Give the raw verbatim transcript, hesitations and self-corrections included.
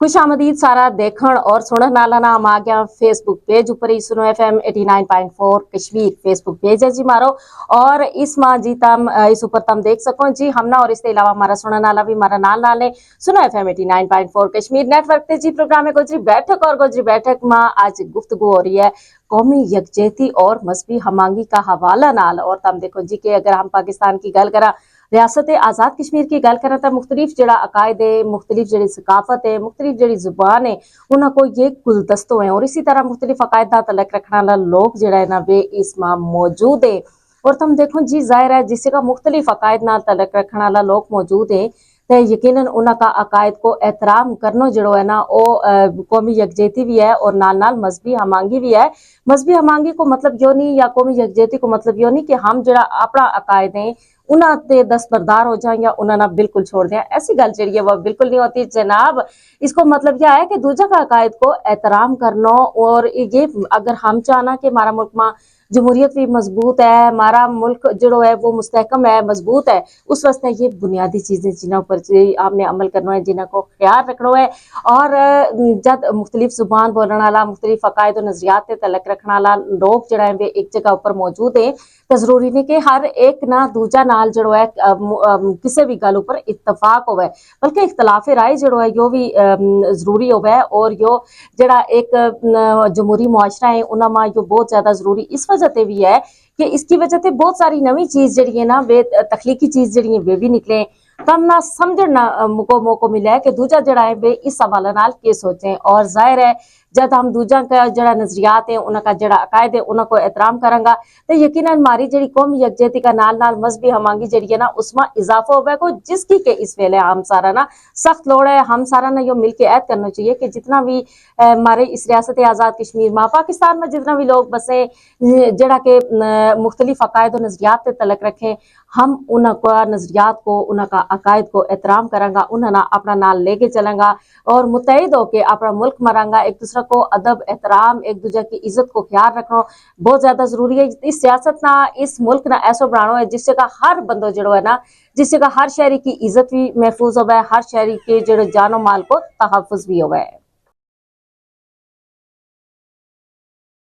خوش آمدید سارا دیکھن اور سنن نالا نا ہم آ گیا فیس بک پیج اپر ہی سنو ایف ایم ایٹی نائن پوائنٹ فور کشمیر فیس بک پیج ہے جی مارو۔ اور اس ماہ جی تم اس اپر تم دیکھ سکو جی ہم نا اور اس کے علاوہ ہمارا سنن نالا بھی ہمارا نال نال ہے۔ سنو ایف ایم ایٹی نائن پوائنٹ فور کشمیر نیٹ ورک تے جی پروگرام ہے گوجری بیٹھک اور گوجری بیٹھک ماہ آج گفتگو ہو رہی ہے قومی یکجہتی اور مذہبی ہمانگی کا حوالہ نال اور تم دیکھو جی کہ اگر ہم پاکستان کی گل کراں ریاست آزاد کشمیر کی گل کراں تو مختلف جڑا عقائد ہے مختلف جڑی ثقافت ہے مختلف جڑی زبان ہے انہاں کو یہ گلدستو ہیں اور اسی طرح مختلف عقائد نال تعلق رکھنا والا لوگ جڑا ہے نا وہ اس ماہ موجود ہے۔ اور تم دیکھو جی ظاہر ہے جس کا مختلف عقائد نال تعلق رکھنا والا لوگ موجود ہیں تے یقینا انہاں کا عقائد کو احترام کرنو جڑو ہے نا او قومی یکجہتی بھی ہے اور نال نال مذہبی ہمانگی بھی ہے۔ مذہبی ہمانگی کو مطلب یوہ نہیں یا قومی یکجہتی کو مطلب یوہ نہیں کہ ہم جڑا اپنا عقائد ہیں انہاں تے دستبردار ہو جائیں یا انہاں نا بالکل چھوڑ دیاں ایسی گل جڑی ہے وہ بالکل نہیں ہوتی جناب۔ اس کو مطلب یہ ہے کہ دوجہ کا عقائد کو احترام کرنو اور یہ اگر ہم چاہنا کہ ہمارا ملک ماں جمہوریت بھی مضبوط ہے ہمارا ملک جڑو ہے وہ مستحکم ہے مضبوط ہے اس واسطے یہ بنیادی چیزیں جنہوں پر ہم نے عمل کرنو ہے جنہوں کو خیال رکھنو ہے۔ اور جد مختلف زبان بولن والا مختلف عقائد و نظریات تے تعلق رکھن والا لوگ جڑا ہے وہ ایک جگہ اپر موجود ہیں تو ضروری نہیں کہ ہر ایک نہ دوجا نال جڑو ہے کسے بھی گل اپر اتفاق ہوئے بلکہ اختلاف رائے جڑو ہے یوہ بھی ضروری ہوئے اور یوہ جڑا ایک جمہوری معاشرہ ہے انہاں ما یوہ بہت زیادہ ضروری اس وجہ تے بھی ہے کہ اس کی وجہ تے بہت ساری نوی چیز جڑی ہے نا وہ تخلیقی چیز جڑی ہے وہ بھی نکلیں تم نا سمجھن نا موقع ملے کہ دوجا جڑا ہے وہ اس حوالے نال کے سوچیں اور ظاہر ہے جد ہم دوجا کا جڑا نظریات ہیں انہاں کا جڑا عقائد ہیں انہاں کو احترام کراں گا تو یقینا ہماری جڑی قومی یکجہتی کا نال نال مذہبی ہمانگی جڑی ہے نا اس ما اضافہ ہووے گو جس کی کہ اس ویلے ہم سارا نا سخت لوڑ ہے ہم سارا نا یوہ مل کے عہد کرنو چاہیے کہ جتنا بھی ہمارے اس ریاست آزاد کشمیر ما پاکستان ما جتنا بھی لوگ بسیں جڑا کہ مختلف عقائد و نظریات تے تعلق رکھیں ہم انہاں کا نظریات کو انہاں کا عقائد کو احترام کراں گا انہاں نا اپنا نال لے کے چلاں گا اور متحد ہو کے اپنا ملک مراں گا ایک دوسرا کو ادب احترام ایک دوسرا کی عزت کو خیال رکھنو بہت زیادہ ضروری ہے۔ اس سیاست نا اس ملک نا ایسو بنانو ہے جس سے کا ہر بندو جڑو ہے نا جس سے کا ہر شہری کی عزت بھی محفوظ ہووے ہر شہری کے جڑو جان و مال کو تحفظ بھی ہووے۔